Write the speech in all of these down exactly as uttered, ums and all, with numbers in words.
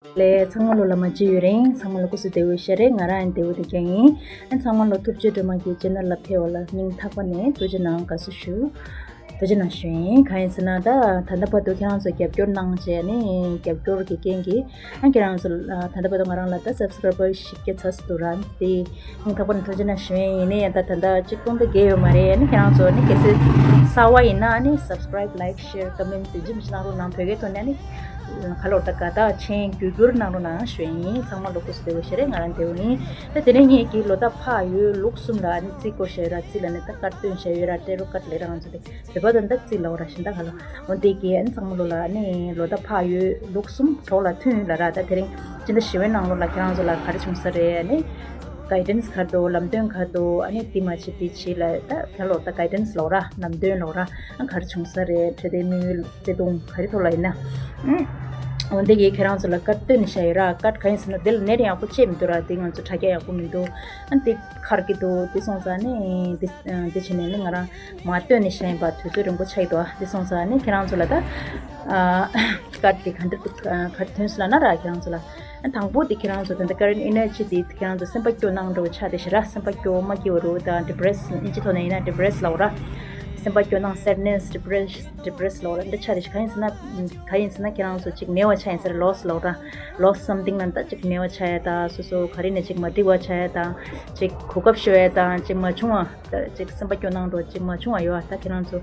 ལས་ཚང་མ་ལོ་ལ་མ་བརྗེད་ཡོད་རེད། ཚང་མ་ལོ་སྐུ་གཟུགས་བདེ་པོ་ཡོད་ཤག་རེད། ང་རང་ཡང་བདེ་པོ་བདེ་རྐྱང་ཡིན། ཨ་ཚང་མ་ལོ་ཐུབ་བསྟན་སྒྲོལ་མ་གི་ཆེ་ནལ་ལ་ཕེབས་པ་ལ་སྙིང་ཐག་པ་ནས་ཐུགས་རྗེ་གནང་དགའ་བསུ་ཞུ། ཐུགས་རྗེ་གནང་ཞུ་ཡིན། གང་ཡིན་ཟེར་ན་ད་ད་ལྟ་བར་དུ་ཁྱེད་རང་ཚོ་རྒྱབ་སྐྱོར་གནང་བྱས་ནས་རྒྱབ་སྐྱོར་གྱི་རྐྱེན་གྱིས་ཨ་ཁྱེད་རང་ཚོ་ད་ལྟ་བར་དུ་ང་རང་ལ་ད་སབ་སི་ཀ་རའི་བར་བཞི་བརྒྱ་ཚར་སོང་འདུག་ར། དེ་སྙིང་ཐག་པ་ནས་ཐུགས་རྗེ་གནང་ཞུ་ཡིན། ཡིན་ན་ཡང་ད་ད་ལྟ་གཅིག་སྟོང་དང་བརྒལ་ཡོད་མ་རེད། ཨ་ནི་ཁྱེད་རང་ཚོ་ནི་གལ་སྲིད་གསར་པ་ཡིན་ན་ཨ་ནི་སབ་སི་ཀ་རའི་བྷི། ལའིཀ། ཤེར། ཀོ་མེན་ཊི་ཟིན་ཅི་མི་ཅི་གནང་རོགས་གནང་། བོད་སྐད་ཐོག་ནས་ཨ་ནི་ག་ལོར་ད་དགའ་རྟགས་མཆན་བརྒྱུད་བསྒྱུར་གནང་རོགས་གནང་ཞུ་ཡིན། ཚང་མ་ལོ་སྐུ་གཟུགས་བདེ་པོ་ཡོད་ཤག་རེད། ང་རང་བདེ་པོ་ཡིན། ད་དེ་ནས་ངེད་ཀྱི་ལོ་ཟླ་ཕག་ཡོས་ལུག་གསུམ་ལ་ཨ་ནི་རྩིས་བསྐོར་བཞག་ཡོད་ར། རྩིས་ལ་ནི་ད་སྐར་སྟོན་བཞག་ཡོད་ར། སྤྲེལ་རོ་སྐར་ལས་ར། ང་ཚོ་དེ་བོད་པ་དང་ད་རྩིས་ལ་འོ་ར་ཤིན་ད་ག་ལ། འོ་དེ་གི་ཨ་ནི་ཚང་མ་ལོ་ལ་ཨ་ནི་ལོ་ཟླ་ཕག་ཡོས་ལུག་གསུམ་གྲོགས་ལ་མཐུན་ཡོད་ལ་ར། ད་དེ་རིང་སྤྱི་ཟླ་བཞི་པའི་ནང་ལོ་ལ་ཁྱེད་རང་ཚོ་ལ་ག་རེ་བྱུང་ས་རེད། ཨ་ནི་གའི་ཌེན་སི་ག་རེ་འདུག་ལམ་སྟོན་ག་རེ་འདུག་ཨ་ནི་དེ་མ་བྱེད་དེ་བྱེད་ལ་ད་ཁྱེད་ལོ་ད་གའི་ཌེན་སི་ལོ་ར། ལམ་སྟོན་ལོ་ར། ཨ་ག་རེ་བྱུང་ས་རེད། འཕྲོད་བསྟེན་དམིགས་ཡུལ་བརྩེ་དུང་ག་རེ་ཐོག་ལ་ཡིན་ན། ཨ་འོ་དེ་གི་ཁྱེད་རང་ཚོ་ལ་སྐར་སྟོན་ནས་བཞག་ཡོད་ར། སྐར་ག་ཡིན་ཟེར་ན་དེ་ལ་ནེཊ་ཡག་པོ་ཅིག་མི་འདུག་ར། དེ་ང་ཚོ་དྲ་རྒྱ་ཡག་པོ་མི་འདུག་ཨ་དེ་འཁར་གྱི་འདུག་དེ་སོང་ཙང་ནི་དེ་དེ་བྱས་ནས་ནི་ང་རང་མ་སྟོན་ནས་བཞག་ཡིན་པ། དུས་ཚོད་རིང་པོ་ཆགས་ཀྱི་འདུག་དེ་སོང་ཙང་ནི་ཁྱེད་རང་ཚོ་ལ་ད་ཨ་སྐར་དེ་ག་འདྲ་འདུག་ག་རེ་ཐོན་སོང་ལབ་ན་ར། ཁྱེད་རང་ཚོ་ལ་ཨ་དང་པོ་དེ་ཁྱེད་རང་ཚོ་ད་ལྟ་ཀ་རེན་ཊི་ཨེ་ནར་ཇི་དེ་ཁྱེད་རང་ཚོ་སེམས་པ་སྐྱོ་སྣང་འདྲ་བོ་ཆགས་བསྡད་ཤག་ར། སེམས་པ་སྐྱོ་མ་སྐྱིད་པ་རུ་དང་ཌི་པི་རེ་སི། ཨིན་ཇི་ཐོག་ནས་ཡིན་ན་ཌི་པི་རེ་སི་ལབ་ར། སེམས་པ་སྐྱོ་སྣང་སེཌ་ནེ་སི། ཌི་པི་རེ་སི། ཌི་པི་རེ་སི་ལབ་ར། འདི་ཆགས་བསྡད་ཤག་གང་ཡིན་ཟེར་ན་གང་ཡིན་ཟེར་ན་ཁྱེད་རང་ཚོ་ཅིག་མེད་པ་ཆགས་ཡིན་ཟེར། ལོ་སི་ལབ་ར། ལོ་སི་སམ་ཐིང་ལབ་ན་ད་ཅིག་མེད་པ་ཆགས་ཡ་དང་། སོ་སོ་ག་རེ་ནས་ཅིག་མ་འགྲིག་པ་ཆགས་ཡ་དང་། ཅིག་གོ་སྐབས་ཤོར་ཡ་དང་། ཅིག་མ་བྱུང་བ། ད་ཅིག་སེམས་པ་སྐྱོ་སྣང་འདྲ་བོ་ཅིག་མ་བྱུང་བ་ཡོད་པ། ད་ཁྱེད་རང་ཚོ་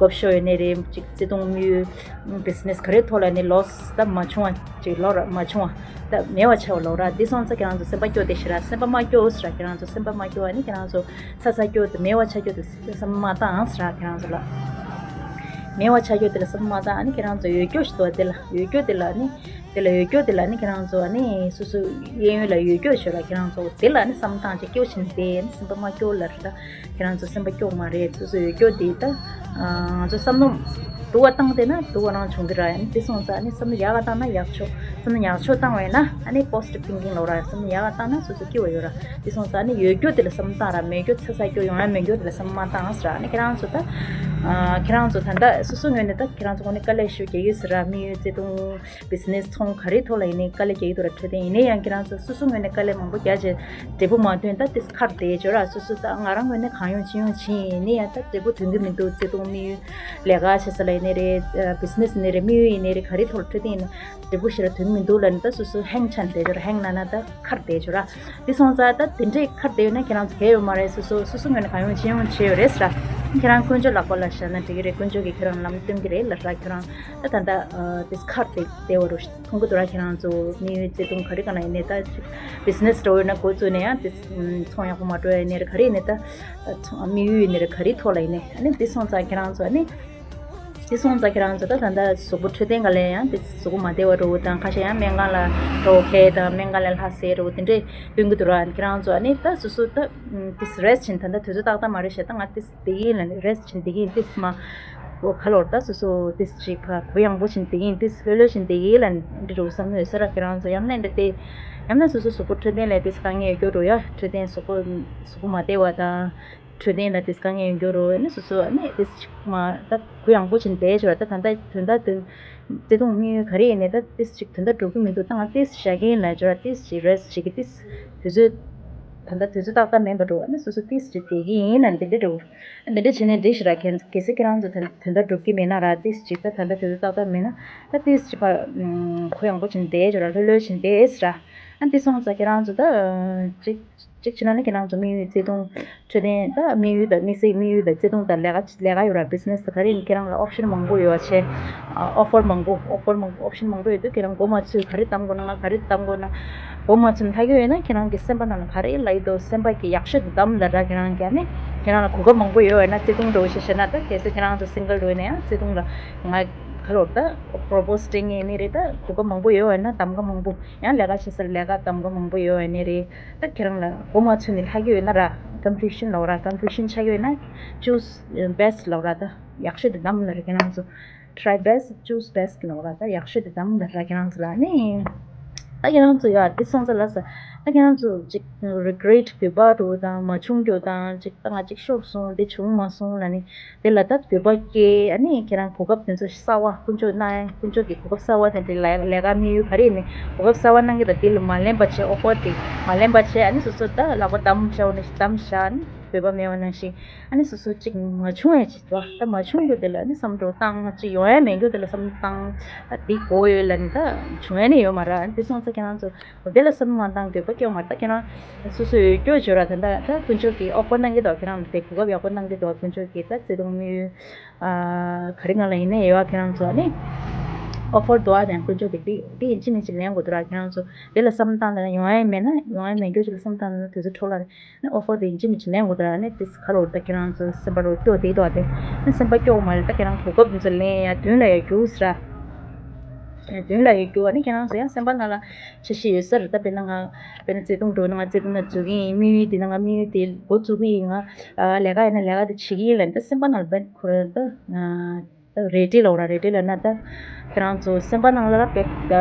གོ་སྐབས་ཤོར་ཡོད་ནའི་རེད། ཅིག་བརྩེ་དུང་དམིགས་ཡུལ་བི་ཛི་ནེ་སི་ག་རེ་ཐོག་ལ་ནི་ལོ་སི་ད་མ་བྱུང་བ་ཅིག་ལོ་ར་མ་བྱུང་བ་ད་མེད་པ་ཆགས་པ་ལོ་ར། འདི་སོང་ཙང་ཁྱེད་རང་ཚོ་སེམས་པ་སྐྱོ་བསྡད་ཤག་ར། སེམས་པ་མ་སྐྱོ་ཟེར་ར། ཁྱེད་རང་ཚོ་སེམས་པ་མ་སྐྱོ་བ་ནི་ཁྱེད་རང་ཚོ་ཚ་ཚ་སྐྱོ་དེ་མེད་པ་ཆགས་སྐྱོ་དེ་སེམས་པ་མ་བཏང་ཟེར་ར། ཁྱེད་རང་ཚོ་ལ་མེད་པ་ཆགས་སྐྱོ་དེ་ལ་སེམས་པ་མ་བཏང་། ཨ་ནི་ཁྱེད་རང་ཚོ་ཡོད་སྐྱོ་ཞིག་འདུག་དེ་ལ་ཡོད་སྐྱོ་དེ་ལ་ནི་དེ་ལ་ཡོད་སྐྱོ་དེ་ལ་ནི་ཁྱེད་རང་ཚོ་ཨ་ནི་སོ་སོ་གཡས་གཡོན་ལ་ཡོད་སྐྱོ་ཤོད་ར། ཁྱེད་རང་ཚོ་དེ་ལ་ནི་བསམ་སྟངས་ཅིག་སྐྱོ་ཕྱིན་ཏེ་ནི་སེམས་པ་མ་སྐྱོ་ལབ་ར། ད་ཁྱེད་རང་ཚོ་སེམས་པ་སྐྱོ་མ་རེད། སོ་སོ་ཡོད་སྐྱོ་དེ་ད་ང་ཚོ་བསམ་བློ་སྡུག་པ་བཏང་བསྡད་ན་སྡུག་པ་རང་བྱུང་གི་ར། ཨ་ནི་དེ་སོང་ཙང་ཨ་ནི་བསམ་བློ་ཡག་ག་བཏང་ན་ཡག་ཕྱོགས། བསམ་བློ་ཡག་ཕྱོགས་བཏང་བས་ན་ཨ་ནི་པོ་སི་ཊིབ་ཐིང་ཀིང་ལབ་ར། བསམ་བློ་ཡག་ག་བཏང་ན་སོ་སོ་སྐྱིད་པ་ཡོད་ར། དེ་སོང་ཙང་ཨ་ནི་ཡོད་སྐྱོ་དེ་ལ་བསམ་བློ་བཏང་ར། མེད་སྐྱོ་ཚ་ཚ་སྐྱོ་ཡོང་ཡ་མེད་སྐྱོ་དེ་ལ་བསམ་བློ་མ་བཏང་ཟེར་ར། ཨ་ནི་ཁྱེད་རང་ཚོ་ད་ཨ་ཁྱེད་རང་ཚོ་ད་ལྟ་སོ་སོ་ངོས་ནས་ད་ཁྱེད་རང་ཚོ་ངོས་ནས་དཀའ་ལས་ཞུ་རྒྱག་གི་ཡོད་ཟེར་ར། དམིགས་ཡུལ་བརྩེ་དུང་བི་ཛི་ནེ་སི་ཚོང་ག་རེ་ཐོག་ལ་ཡིན་ནའི་དཀའ་ལས་རྒྱག་གི་འདུག་ར། འཕྲོད་བསྟེན་ཡིན་ནའི་ཡང་ཁྱེད་རང་ཚོ་སོ་སོ་ངོས་ནས་དཀའ་ལས་མང་པོ་རྒྱག་བྱས་འབྲས་བུ་མ་ཐོན། ད་དེ་ཁར་བསྡད་ཡོད་ར། སོ་སོ་ད་ང་རང་ངོས་ནས་གང་ཡོང་ཅི་ཡོང་བྱས་ཡིན་ནའི་ཡང་ད་འབྲས་བུ་ཐོན་གི་མི་འདུག་བརྩེ་དུང་དམིགས་ཡུལ་ལས་ཀ་བྱེད་ས་ལ་ཡིན་ནའི་རེད། བི་ཛི་ནེ་སི་ཡིན་ནའི་རེད། དམིགས་ཡུལ་ཡིན་ནའི་རེད། ག་རེ་ཐོག་ལ་འཕྲོད་བསྟེན་ཡིན་ན་འབྲས་བུ་ཞེ་དྲག་ཐོན་གི་མི་འདུག་ལབ་ནས་ད་སོ་སོ་ཧེང་ཆགས་བསྡད་ཡོད་ར། ཧེང་ན་ན་ད་ཁར་བསྡད་ཡོད་ར། དེ་སོང་ཙང་ད་དེ་འདྲས་ཁར་བསྡད་ཡོད་ན་ཁྱེད་རང་ཚོ་གལ་ཡོད་མ་རེད། སོ་སོ་སོ་སོ་ངོས་ནས་གང་ཡོང་ཅི་ཡོང་བྱས་ཡོད་རེད་ཟེར་ར། ཁྱེད་རང་དཀོན་མཆོག་ལག་པ་ལ་བཞག་ན་འགྲིག་གི་རེད། དཀོན་མཆོག་གིས་ཁྱེད་རང་ལམ་སྟོན་གི་རེད་ལབ་ར། ཁྱེད་རང་ད་ད་ལྟ་དེ་ཁར་བསྡད་བསྡད་པ་རུ་མཐོང་གི་འདུག་ར། ཁྱེད་རང་ཚོ་དམིགས་ཡུལ་བརྩེ་དུང་ག་རེ་ག་ན་ཡིན་ནའི་ད་བི་ཛི་ནེ་སི་འདྲ་བོ་ཡིན་ན་འགོ་བཙུགས་ནས་ཡང་དེ་ཚོང་ཡག་པོ་མ་འགྲོ་ཡ་ཡིན་ནའི་རེད། ག་རེ་ཡིན་ནའི་ད་ཚོང་དམིགས་ཡུལ་ཡིན་ནའི་རེད། ག་རེའི་ཐོག་ལ་ཡིན་ནའི་ཨ་ནི་དེ་སོང་ཙང་ཁྱེད་རང་ཚོ་ཨ་ནི་དེ་སོང་ཙང་ཁྱེད་རང་ཚོ་ད་ད་ལྟ་གཟུགས་པོ་འཕྲོད་བསྟེན་སྒང་ལ་ཡང་དེ་གཟུགས་པོ་མ་བདེ་བ་འདྲ་བོ་དང་། ཁ་ཤས་ཡང་སྨན་ཁང་ལ་འགྲོ་མཁན་དང་སྨན་ཁང་ལ་ལྷ་སའི་འདྲ་བོ་དེ་འདྲས་སྟོན་གི་འདུག་ར། ཁྱེད་རང་ཚོ་ཨ་ནི་ད་སོ་སོ་ད་དེ་རེ་སི་ཊི་བྱེད། ད་ལྟ་དུས་ཚོད་ཏག་ཏག་མ་རེད་ཤག་ད་ང་དེ་བསྡད་ཀྱི་ཡིན་ལབ་ནས་རེ་སི་ཊི་བྱེད་བསྡད་ཀྱི་ཡིན། ཏིས་མ་འོ་ཁ་ལོར་ད་སོ་སོ་ཏིས་ཅིག་ཕ་གུ་ཡངས་པོ་བྱེད་བསྡད་ཀྱི་ཡིན། ཏིས་ལྷོད་ལྷོད་བྱེད་བསྡད་ཀྱི་ཡིན་ལབ་འདི་འདྲ་བསམ་བློ་ཡོད་ས་ར། ཁྱེད་རང་ཚོ་ཡང་ན་འདྲ་སྟེ་ཡང་ན་སོ་སོ་གཟུགས་པོ་འཕྲོད་བསྟེན་ལ་ཏིས་དཀའ་ངལ་ཡོད་རྒྱུ་རོ་ཡ། འཕྲོད་བསྟེན་གཟུགས་པོ་གཟུགས་པོ་མ་བདེ་བ་དང་འཕྲོད་བསྟེན་ལ་ཏིས་དཀའ་ངལ་ཡོད་རྒྱུ་རོ་ཡ་ནི་སོ་སོ་ནི་ཏིས་ཅིག་མ་ད་གུ་ཡངས་པོ་བྱེད་བསྡད་ཆོག་ར། ད་ད་ལྟ་དོན་དག་དོན་བརྩེ་དུང་དམིགས་ཡུལ་ག་རེ་ཡིན་ནའི་ད་ཏིས་ཅིག་དོན་དག་འགྲུབ་ཀྱི་མི་འདུག་ད་ང་ཏིས་བཞག་གི་ཡིན་ལབ་ཆོག་ར། ཏིས་ཅིག་རེ་སི་ཊི་བྱེད་ཀྱི་ཏིས་དུས་ཚོད་ད་ལྟ་དུས་ཚོད་ཏག་ཏག་མེད་པ་འགྲོ་ཨ་ནི་སོ་སོ་ཏིས་ཅིག་བསྡད་ཀྱི་ཡིན་ལབ་འདི་འདྲ་འགྲོ། འདི་འདྲ་བྱས་ནས་འགྲིག་ཤག་ར། གལ་གལ་སྲིད་ཁྱེད་རང་ཚོ་དོན་དོན་དག་འགྲུབ་ཀྱི་མེད་ན་ར། ཏིས་ཅིག་ད་ད་ལྟ་དུས་ཚོད་ཏག་ཏག་མེད་ན་ད་ཏིས་ཅིག་ཕ་གུ་ཡངས་པོ་བྱེད་བསྡད་ཆོག་ར། ལྷོད་ལྷོད་བྱེད་བསྡད་ཟེར་ར། ཨ་འདི་སོང་ཙང་ཁྱེད་རང་ཚོ་ད་ཅིག་ཅིག་བྱས་ན་ནི་ཁྱེད་རང་ཚོ་དམིགས་ཡུལ་བརྩེ་དུང་འཕྲོད་བསྟེན་ད་དམིགས་ཡུལ་དང་དམིགས་བསལ་དམིགས་ཡུལ་དང་བརྩེ་དུང་དང་ལས་ཀ་ལས་ཀ་ཡོད་ར། བི་ཛི་ནེ་སི་དང་ག་རེ་ཡིན་ཁྱེད་རང་ལ་ཨོབ་ཤན་མང་པོ་ཡོད་བ་བྱས། ཨོ་ཕར་མང་པོ་ཨོ་ཕར་མང་པོ་ཨོབ་ཤན་མང་པོ་ཡོད་དུས་ཁྱེད་རང་མགོ་མ་ཚོས་ག་རེ་གཏང་དགོས་ན་ང་ག་རེ་གཏང་དགོས་ན་མགོ་མ་ཚོས་ལྷག་ཡོད་ན་ཁྱེད་རང་གི་སེམས་པ་ནང་ལ་ག་རེ་ལབ་ཡོད་དོ་སེམས་པ་གི་ཡག་ཤོས་དེ་གདམ་ལ་ར། ཁྱེད་རང་གི་ཨ་ནི་ཁྱེད་རང་ལ་གོ་སྐབས་མང་པོ་ཡོད་བ་ན་བརྩེ་དུང་འགྲོ་ཤེས་ཤེ་ན་ད་གལ་སྲིད་ཁྱེད་རང་ཚོ་སིང་གལ་འགྲོ་ཡིན་ན་ཡང་བརྩེ་དུང་ལ་ང་ག་ལོར་ད་པོ་རོ་པོ་སི་སྤྲད་ངེས་ནི་རེད། ད་གོ་སྐབས་མང་པོ་ཡོད་བ་ན་གདམ་ག་མང་པོ་ཡང་ལས་ཀ་བྱེད་སར་ལས་ཀ་གདམ་ག་མང་པོ་ཡོད་བ་ནི་རེད། ད་ཁྱེད་རང་ལ་མགོ་མ་ཚོས་ནི་ལྷག་ཡོད་ན་ར་ཀོན་ཕུ་ཤན་ལབ་ར། ཀོན་ཕུ་ཤན་ཆགས་ཡོད་ན་ཅུ་སི་བེ་སི་ཊི་ལབ་ར། ད་ཡག་ཤོས་དེ་གདམ་ལ་ར་ཁྱེད་རང་ཚོ། Try best, choose best ལབ་ར། ད་ཡག་ཤོས་དེ་གདམ་ལ་ར་ཁྱེད་རང་ཚོ་ལ་ནི། ད་ཁྱེད་རང་ཚོ་ཡ་འདི་སོང་ཙང་ལ་ས། ད་ཁྱེད་རང་ཚོ་ཅིག་regret འདོད་པ་འདྲ་དང་མ་བྱུང་རྒྱུ་དང་ཅིག་ད་ང་ཅིག་ཤོར་སོང་འདི་བྱུང་མ་སོང་ལབ་ནི་དེ་ལ་ད་འདོད་པ་སྐྱེ། ཨ་ནི་ཁྱེད་རང་གོ་སྐབས་དེ་ཚོ་གསར་པ་དཀོན་མཆོག་གནང་ཡ་དཀོན་མཆོག་གི་གོ་སྐབས་གསར་པ་དེ་འདྲ་ལས་ལས་ཀ་དམིགས་ཡུལ་ག་རེ་ཡིན་ནི་གོ་སྐབས་གསར་པ་གནང་གི་ད་དེ་ལ་མ་ལེན་པ་བྱས། ཨོ་ཁོ་དེ་མ་ལེན་པ་བྱས། ཨ་ནི་སོ་སོ་ད་ལག་པ་བསྡམས་བཞག་ནི་བསྡམས་བཞག་ནི་འདོད་པ་མེད་པ་ནང་བཞིན། ཨ་ནི་སོ་སོ་གཅིག་མ་བྱུང་ཡ་ཅིག་འདུག་ད་མ་བྱུང་རྒྱུ་དེ་ལ་ནི་བསམ་བློ་བཏང་། གཅིག་ཡོང་ཡ་མེད་རྒྱུ་དེ་ལ་བསམ་བློ་བཏང་། ད་འདི་དགོས་ཡོད་ལབ་ནི་ད་བྱུང་ཡ་ནི་ཡོད་མ་རེད། ཨ་ནི་དེ་སོང་ཙང་ཁྱེད་རང་ཚོ་དེ་ལ་བསམ་བློ་མ་བཏང་། འདོད་པ་སྐྱེ་བ་མ་རེད། ད་ཁྱེད་རང་སོ་སོའི་སྐྱོ་བརྗོད་ར། ད་ད་ད་དཀོན་མཆོག་གིས་ཨོ་ཁོ་གནང་གི་འདུག་ཁྱེད་རང་ལ་དེ་གོ་སྐབས་ཡག་པོ་གནང་གི་འདུག་དཀོན་མཆོག་གིས་ད་བརྩེ་དུང་དམིགས་ཡུལ་ཨ་ག་རེ་ང་ལ་ཡིན་ནའི་ཡོད། ཁྱེད་རང་ཚོ་ཨ་ནི་ཨོ་ཁོ་འདུག་ཨ་དང་དཀོན་མཆོག་གིས་དེ་དེ་ཡིན་གཅིག་མིན་གཅིག་ལེན་དགོས་འདུག་ར། ཁྱེད་རང་ཚོ་དེ་ལ་བསམ་བློ་བཏང་ད་ཡོང་ཡ་མེད་ན་ཡོང་ཡ་མེད་རྒྱུ་ཅིག་ལ་བསམ་བློ་བཏང་ན་དུས་ཚོད་འཕྲོ་བརླག་རེད། ཨོ་ཁོ་དེ་ཡིན་གཅིག་མིན་གཅིག་ལེན་དགོས་ད་ནི་དེ་ཁ་ལོ་ད་ཁྱེད་རང་ཚོ་སེམས་པ་རོ་སྐྱོ་དེ་དོ་དེ་ནི་སེམས་པ་སྐྱོ་མ་རེད། ད་ཁྱེད་རང་གོ་སྐབས་འདི་ཚོ་ལེན་ཡ་མདུན་ལ་ཡ་རྒྱུགས་ར། མདུན་ལ་ཡ་རྒྱུགས། ཨ་ནི་ཁྱེད་རང་ཚོ་ཡང་སེམས་པ་ནང་ལ་འཆར་གཞི་ཡོད་ས་རེད། ད་དཔེར་ན་ང་དཔེར་ན་བརྩེ་དུང་འགྲོ་ན་ང་བརྩེ་དུང་ན་འཛུལ་གི་ཡིན། དམིགས་ཡུལ་དེ་ན་ང་དམིགས་ཡུལ་དེ་འགོ་བཙུགས་གི་ཡིན། ང་ལས་ཀ་ཡིན་ན་ལས་ཀ་དེ་བྱེད་ཀྱི་ཡིན་ལབ་ནི་ད་སེམས་པ་ནང་ལ་དཔེ་ཁོ་ར་ད། རེ་ཌི་ལོག་ར། རེ་ཌི་ལབ་ན་ད་ཁྱེད་རང་ཚོ་སེམས་པ་ནང་ལ་ར་བེད་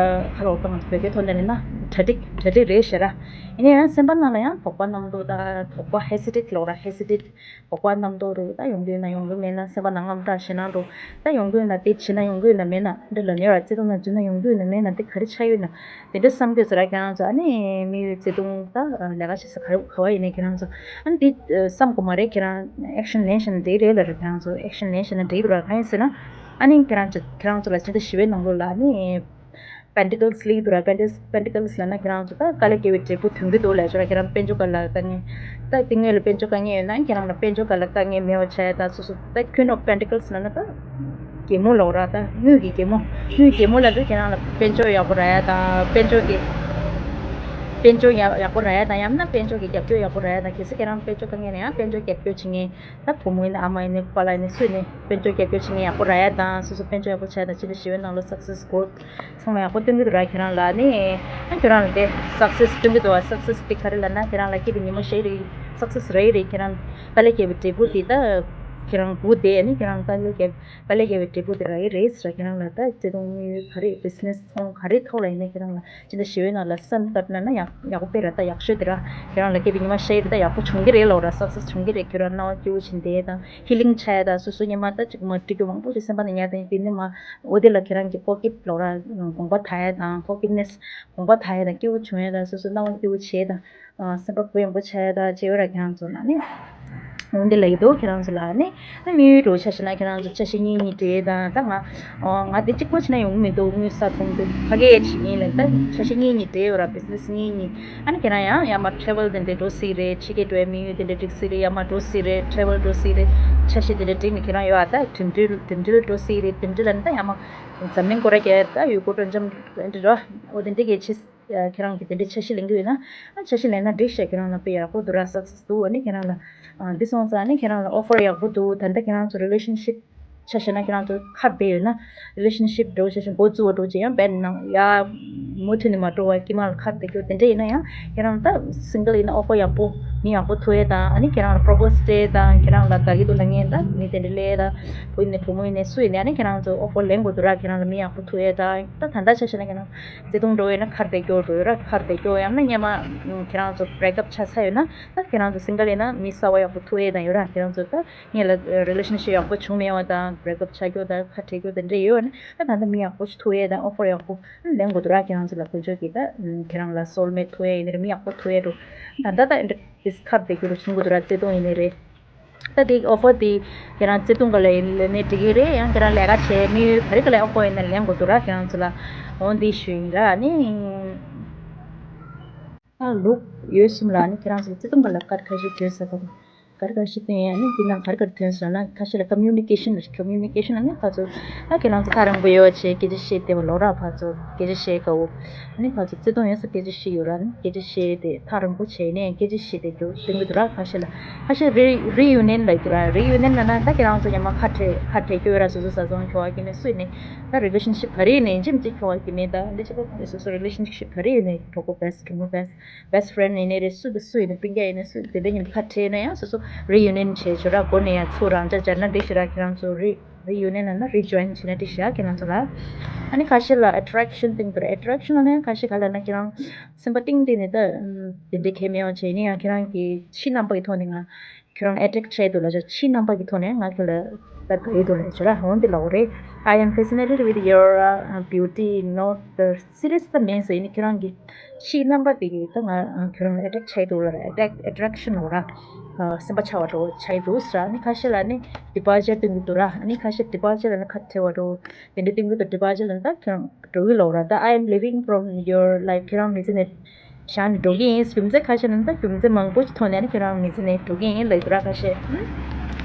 ཁ་ལོག་ཏང་བོད་སྐད་ཐོག་ནས་ལབ་ན་གྲ་སྒྲིག་གྲ་སྒྲིག་རེད་ཤག་ར། ཡིན་ན་ཡང་སེམས་པ་ནང་ལ་ཡང་དོགས་པ་རྣམ་རྟོག་དང་དོགས་པ་ཧེ་སི་ཊེཊ་ལོག་ར། ཧེ་སི་ཊེཊ་དོགས་པ་རྣམ་རྟོག་རུ་ད་ཡོང་གི་ཡོད་ན་ཡོང་གི་མེད་ན་སེམས་པ་ནང་དངངས་སྐྲག་ཞེད་སྣང་རུ་ད་ཡོང་གི་ཡོད་ན་དེ་བྱེད་ན་ཡོང་གི་ཡོད་ན་མེད་ན་འདི་ལ་ནི་ར་བརྩེ་དུང་ན་འཛུལ་ན་ཡོང་གི་ཡོད་ན་མེད་ན་དེ་ག་རེ་ཆགས་ཡོད་ན། དེ་འདྲ་བསམ་དུས་ཙ་ར་ཁྱེད་རང་ཚོ་ཨ་ནི་དམིགས་ཡུལ་བརྩེ་དུང་ད་ལས་ཀ་བྱེད་ས་ག་རེ་ག་བ་ཡིན་ནའི་ཁྱེད་རང་ཚོ་ཨ་ནི་དེ་བསམ་དགོས་མ་རེད། ཁྱེད་རང་ཨེག་ཤན་ལེན་བཞག་ན་འགྲིག་རེད་ལབ་རེད། ཁྱེད་རང་ཚོ་ཨེག་ཤན་ལེན་བཞག་ན་འགྲིག་འདུག་ར། གང་ཡིན་ཟེར་ན་ཨ་ནི་ཁྱེད་རང་ཚོ་ཁྱེད་རང་ཚོ་ལ་ཕྱི་ཟླ་བཞི་པའི་ནང་ལོགས་ལ་ཨ་ནི་པེན་ཊི་ཀལ་སི་སླེབས་འདུག་ར། པེན་ཊི་པེན་ཊི་ཀལ་སི་ལབ་ན་ཁྱེད་རང་ཚོ་ད་དཀའ་ལས་བརྒྱབ་པའི་འབྲས་བུ་ཐོན་གྱི་འདུག་ལབ་ཤག་ར། ཁྱེད་རང་དཔལ་འབྱོར་སྒང་ལ་དཀའ་ངལ་ད་དེ་སྔོན་ལ་དཔལ་འབྱོར་དཀའ་ངལ་ཡོད་ན་ཁྱེད་རང་ལ་དཔལ་འབྱོར་སྒང་ལ་དཀའ་ངལ་མེད་པ་བྱས་ད་སོ་སོ་ད་ཁྱོན་ནོ་པེན་ཊི་ཀལ་སི་ལབ་ན་ད། རྒྱལ་མོ་ལབ་ར། ད་དངུལ་གྱི་རྒྱལ་མོ། དངུལ་རྒྱལ་མོ་ལབ་དུས་ཁྱེད་རང་ལ་དཔལ་འབྱོར་ཡག་པོ་རག་ཡ་དང་དཔལ་འབྱོར་གྱི་དཔལ་འབྱོར་ཡག་ཡག་པོ་རག་ཡ་དང་ཡང་ན་དཔལ་འབྱོར་གྱི་རྒྱབ་སྐྱོར་ཡག་པོ་རག་ཡ་དང་། གལ་སྲིད་ཁྱེད་རང་དཔལ་འབྱོར་དཀའ་ངལ་ན་ཡང་དཔལ་འབྱོར་རྒྱབ་སྐྱོར་བྱེད་མཁན་ད་བུ་མོ་ཡིན་ན་ཨ་མ་ཡིན་ན་པ་ལགས་ཡིན་ན་སུ་ཡིན་ནའི་དཔལ་འབྱོར་རྒྱབ་སྐྱོར་བྱེད་མཁན་ཡག་པོ་རག་ཡ་དང་སོ་སོ་དཔལ་འབྱོར་ཡག་པོ་བྱས་དང་ཕྱི་ཟླ་བཞི་པའི་ནང་ལོགས་སག་སེ་སི་གོ་ཚང་མ་ཡག་པོ་སྟོན་གྱི་འདུག་ར། ཁྱེད་རང་ལ་ནི་ཨ་ཁྱོད་རང་ལ་དེ་སག་སེ་སི་སྟོན་གྱི་འདུག་བ། སག་སེ་སི་དེ་ག་རེ་ལབ་ན་ཁྱེད་རང་ལ་སྐྱིད་པའི་ཉི་མ་ཤར་རེད། སག་སེ་སི་རེད་རེད། ཁྱེད་རང་དཀའ་ལས་བརྒྱབ་པའི་འབྲས་བུ་དེ་ད་ཁྱེད་རང་སྒུག་བསྡད་ནི་ཁྱེད་རང་དཀའ་ལས་བརྒྱབ། དཀའ་ལས་བརྒྱབ་པའི་འབྲས་བུ་དེ་རག་གི་རེད་ཟེར། ཁྱེད་རང་ལ་ད་བརྩེ་དུང་དམིགས་ཡུལ་ག་རེ་བི་ཛི་ནེ་སི་ཚོང་ག་རེ་ཐོག་ལ་ཡིན་ན་ཁྱེད་རང་ལ་ཕྱི་ཟླ་བཞི་པའི་ནང་ལ་སེམས་བཏབ་ན་ན་ཡག་ཡག་པོ་དཔེ་ར་ད་ཡག་ཤོས་དེ་ར། ཁྱེད་རང་ལ་སྐྱིད་པའི་ཉི་མ་ཤར་རེད། ད་ཡག་པོ་བྱུང་གི་རེད་ལབ་ར། སག་སེ་སི་བྱུང་གི་རེད། ཁྱེད་རང་སྣང་བ་སྐྱིད་པོ་བྱེད་བསྡད་དང་ཧི་ལིང་བྱས་དང་སོ་སོ་སྔོན་མ་ད་ཅིག་མ་འགྲིག་རྒྱུ་མང་པོ་ཞིག་སེམས་པ་ནང་ཉར་དང་དེ་ནི་མ་འོ་དེ་ལ་ཁྱེད་རང་གི་ཕོ་ཁེ་ཊི་ལབ་ར་དགོངས་པ་དག་ཡ་དང་ཕོ་ཁེ་ཊི་ནེ་སི་དགོངས་པ་དག་ཡ་དང་སྐྱིད་པོ་བྱུང་ཡ་དང་སོ་སོ་སྣང་བ་སྐྱིད་པོ་བྱས་དང་། སེམས་པ་གུ་ཡངས་པོ་བྱས་དང་བྱས་ཡོད་ར། ཁྱེད་རང་ཚོ་ལ་ནི་འོན་ཏེ་ལབ་ཀྱི་འདུག་ཁྱེད་རང་ཚོ་ལ་ནི་ཨ་དམིགས་ཡུལ་འདྲ་བོ་ཆ་བཞག་ན་ཁྱེད་རང་ཚོ་འཆར་གཞི་གཉིས་གཉིས་སྒྲིལ་དང་ད་ང་ཨོ་ང་དེ་གཅིག་པོ་བྱས་ན་ཡོང་གི་མི་འདུག་དངུལ་ས་ཐོང་འདུག་ཕ་གི་ཅིག་ཡིན་ལབ་ད་འཆར་གཞི་གཉིས་གཉིས་སྒྲིལ་ཡོད་ར། བི་ཛི་ནེ་སི་གཉིས་གཉིས། ཨ་ནི་ཁྱེད་རང་ཡང་ཡར་མར་ཊེ་རེ་ཝལ་དེ་འདྲ་འགྲོ་སྲིད་རེད། ཕྱི་རྒྱལ་འགྲོ་ཡ་དམིགས་ཡུལ་དེ་འདྲ་འགྲིག་སྲིད་རེད། ཡར་མར་འགྲོ་སྲིད་རེད། ཊེ་རེ་ཝལ་འགྲོ་སྲིད་རེད། འཆར་གཞི་དེ་འདྲ་སྒྲིག་ནས་ཁྱེད་རང་ཡོད་ཨ། ད་འགྲིམ་འགྲུལ་འགྲིམ་འགྲུལ་འགྲོ་སྲིད་རེད། འགྲིམ་འགྲུལ་ལབ་ན་ད་ཡར་མར་འཛམ་གླིང་སྐོར་ར་རྒྱག་ད་ཡུལ་སྐོར་སྤྲོ་འཆམ་དེ་འདྲ་འགྲོ་འོ་དེ་འདྲ་གི་ཆེ། ཁྱེད་རང་གིས་དེ་འདྲའི་འཆར་གཞི་ལེན་གྱི་ཡོད་ན། ཨ་འཆར་གཞི་ལེན་ན་འགྲིག་ཤག་ཁྱེད་རང་ལ་དཔེ་ཡག་པོ་འདུག་ར། སག་སེ་སི་འདུག་ཨ་ནི་ཁྱེད་རང་ལ་ཨ་འདི་སོང་ཙང་ཨ་ནི་ཁྱེད་རང་ལ་ཨོ་ཕར་ཡག་པོ་འདུག་ད་ལྟ་ཁྱེད་རང་ཚོ་རི་ལེ་ཤན་ཤིབ་ཆ་བཞག་ན་ཁྱེད་རང་ཚོ་ཁ་བརྡ་ཡོད་ན་རི་ལེ་ཤན་ཤིབ་འདྲ་བོ་ཆ་བཞག་འགོ་བཙུགས་པ་འདྲ་བོ་ཅིག་ཡང་བན་ནང་ཡ་མུ་མཐུད་ནས་མ་འགྲོ་བ་དཀྱིལ་མ་ལ་ཁ་བརྡ་རྒྱུ་དེ་འདྲ་ཡིན་ན་ཡང་ཁྱེད་རང་ད་སིང་གལ་ཡིན་ན་ཨོ་ཕར་ཡག་པོ་མི་ཡག་པོ་ཐུག་ཡས་དང་ཨ་ནི་ཁྱེད་རང་ལ་པོ་རོ་པོ་སི་སྤྲད་དང་ཁྱེད་རང་ལ་དགའ་གི་འདུག་ལབ་མཁན་ད་མི་དེ་འདྲ་སླེབས་ཡས་ད་བུ་ཡིན་ནའི་བུ་མོ་ཡིན་ནའི་སུ་ཡིན་ནའི་ཨ་ནི་ཁྱེད་རང་ཚོ་ཨོ་ཕར་ལེན་དགོས་འདུག་ར། ཁྱེད་རང་ལ་མི་ཡག་པོ་ཐུག་ཡས་དང་ད་ད་ལྟ་ཆ་བཞག་ན་ཁྱེད་རང་བརྩེ་དུང་འགྲོ་ཡོད་ན་ཁ་བརྡ་རྒྱུ་འགྲོ་ཡོད་ར། ཁ་བརྡ་རྒྱུ་ཡང་ན་སྔོན་མ་ཁྱེད་རང་ཚོ་བྷེ་རེག་ཨབ་ཆགས་ཚར་ཡོད་ན་ད་ཁྱེད་རང་ཚོ་སིང་གལ་ཡིན་ན་མི་གསར་པ་ཡག་པོ་ཐུག་ཡས་དང་ཡོད་ར། ཁྱེད་རང་ཚོ་ད་སྔོན་ལ་རི་ལེ་ཤན་ཤིབ་ཡག་པོ་བྱུང་མེད་པ་དང་བྷེ་རེག་ཨབ་ཆགས་རྒྱུ་དང་ཁ་བྲལ་རྒྱུ་དེ་འདྲ་ཡོད་ན་ད་ད་ལྟ་མི་ཡག་པོ་ཞིག་ཐུག་ཡས་དང་ཨོ་ཕར་ཡག་པོ་ལེན་དགོས་འདུག་ར། ཁྱེད་རང་ཚོ་ལ་དཀོན་མཆོག་གིས་ད་ཁྱེད་རང་ལ་སོལ་མེཊ་ཐུག་ཡས་ཡིན་ནའི་རེད། མི་ཡག་པོ་ཐུག་ཡས་འདུག་ད་ད་ད་ཨེ་འདྲ་ཁ་བརྡ་རྒྱུ་རུ་བྱུང་དགོས་འདུག་ར། བརྩེ་དུང་ཡིན་ནའི་རེད། ད་དེ་ཨོ་ཕར་དེ་ཁྱེད་རང་བརྩེ་དུང་ག་ལ་ཡིན་ལབ་ནས་འགྲིག་གི་རེད། ཡང་ཁྱེད་རང་ལས་ཀ་བྱས་དམིགས་ཡུལ་ག་རེ་ག་ལ་ཨོ་ཕར་ཡིན་ན་ལེན་དགོས་འདུག་ར། ཁྱེད་རང་ཚོ་ལ་འོ་འདི་ཞུ་ཡིན་ར། ནི་ད་ལུག་ཡོད་གསུམ་ལ་ནི་ཁྱེད་རང་ཚོ་བརྩེ་དུང་ག་ལ་སྐད་ཁ་ཤས་བརྗོད་ས་ག་ག་རེ་ག་ཤེས་དོན་ཡང་ནི་འདི་ནང་ག་རེ་ག་རེ་ཐོན་སོང་ན་ཁ་ཤས་ལ་ཀོ་མིའུ་ནི་ཀེ་ཤན་རེད། ཀོ་མིའུ་ནི་ཀེ་ཤན་ལ་ནི་ཕར་ཚུར་ད་ཁྱེད་རང་ཚོ་ཐག་རིང་པོ་ཡོད་བྱས་སྐད་ཆ་བཤད་བདེ་བ་ལོག་ར། ཕར་ཚུར་སྐད་ཆ་བཤད་དཀའ་བོ། ཨ་ནི་ཕར་ཚུར་བརྩེ་དུང་ཡོད་ས་སྐད་ཆ་བཤད་ཡོད་ར། ནི་སྐད་ཆ་བཤད་དེ་ཐག་རིང་པོ་བྱས་ནས་སྐད་ཆ་བཤད་དེ་འདུག་སྟོན་གི་འདུག་ར། ཁ་ཤས་ལ་ཁ་ཤས་རི་རི་ཡུ་ནི་ཡན་ལབ་ཀྱི་ར། རི་ཡུ་ནི་ཡན་ལབ་ན་ད་ཁྱེད་རང་ཚོ་ཉི་མ་ཁ་བྲལ་ཁ་བྲལ་སྐྱོ་ཡོད་ར། སོ་སོ་ས་ཚོང་ཁྱོ་ག་གི་ནས་སུ་ཡིན་ནས་ད་རི་ལེ་ཤན་ཤིབ་ག་རེ་ཡིན་ནས་ཡིན་གཅིག་མིན་གཅིག་ཁྱོ་ག་གི་མེད། ད་འདི་ཕྱི་ལོགས་སོ་སོ་རི་ལེ་ཤན་ཤིབ་ག་རེ་ཡིན་ནས་གྲོགས་པོ་བེ་སི་ཊི་གྲོགས་མོ་བེ་སི་ཊི། བེ་སི་ཊི་ཕི་རེན་ཌི་ཡིན་ནའི་རེད། སུ་དང་སུ་ཡིན་ནའི་སྤུན་ཀྱག་ཡིན་ནའི་སུ་དེ་འདྲ་ཉིན་ཁ་བྲལ་ན་ཡང་སོ་སོ་ རི་ཡུ་ནི་ཡན་བྱས་ཆོག་ར། སྒོ་ནས་ཡང་ཚུར་རང་འཇགས་སྦྱར་ན་འགྲིག་ཤག་ར། ཁྱེད་རང་ཚོ་རི་རི་ཡུ་ནི་ཡན་ལབ་ན་རི་ཇོ་ཡིན་བྱས་ན་འགྲིག་ཤག་ར། ཁྱེད་རང་ཚོ་ལ། ཨ་ནི་ཁ་ཤས་ལ་ཨེ་ཊེག་ཤན་བཏིང་འདུག་ར། ཨེ་ཊེག་ཤན་ལབ་ན་ཁ་ཤས་ག་ལབ་ན་ཁྱེད་རང་སེམས་པ་གཏིང་གཏིང་ནས་ད་དེ་འདྲའི་གལ་མེད་པ་བྱས་ནས་ཡང་ཁྱེད་རང་གི་ཕྱིའི་རྣམ་པ་ཡི་ཐོག་ནས་ང་ཁྱོད་རང་ཨེ་ཊེག་བྱས་འདུག་ལབ་ཤག། ཕྱིའི་རྣམ་པ་གི་ཐོག་ནས་ང་ཁྱོད་ལ་ད་དགའ་ཡི་འདུག་ལབ་ཤག་ར། འོན་ཏེ་ལབ་དགོས་རེད། I am fascinated with your uh, beauty, not the serious, the main. ཟེར་ནས་ཁྱོད་རང་གི་ཕྱིའི་རྣམ་པ་དེ་གིས་ད་ང་ཁྱོད་རང་ལ་ཨེ་ཊེག་བྱས་འདུག་ལབ་ར། ཨེ་ཊེག་ཨེ་ཊེག་ཤན་ལབ་ར། སེམས་པ་ཆགས་པ་འདྲ་བོ་ཆགས་ཡི་འདུག་ཟེར་ར། ཨ་ནི་ཁ་ཤས་ལ་ནི་ཌི་པར་ཅར་བཏིང་གི་འདུག་ར། ཨ་ནི་ཁ་ཤས་ཌི་པར་ཅར་ལབ་ན་ཁ་བྲལ་བ་འདྲ་བོ་དེ་འདྲ་བཏིང་གི་འདུག་ཌི་པར་ཅར་ལབ་ན་ད་ཁྱོད་རང་འགྲོ་གི་ལབ་ར། ད་I am leaving from your life. ཁྱོད་རང་མི་ཚེ་ནས་བཞག་ནས་འགྲོ་གི་ཡིན། རྒྱུ་མཚན་ཁ་ཤས་ནི་ད་རྒྱུ་མཚན་མང་པོ་ཞིག་ཐོག་ནས་ནི་ཁྱོད་རང་མི་ཚེ་ནས་འགྲོ་གི་ཡིན་ལབ་ཀྱི་འདུག་ར། ཁ་ཤས་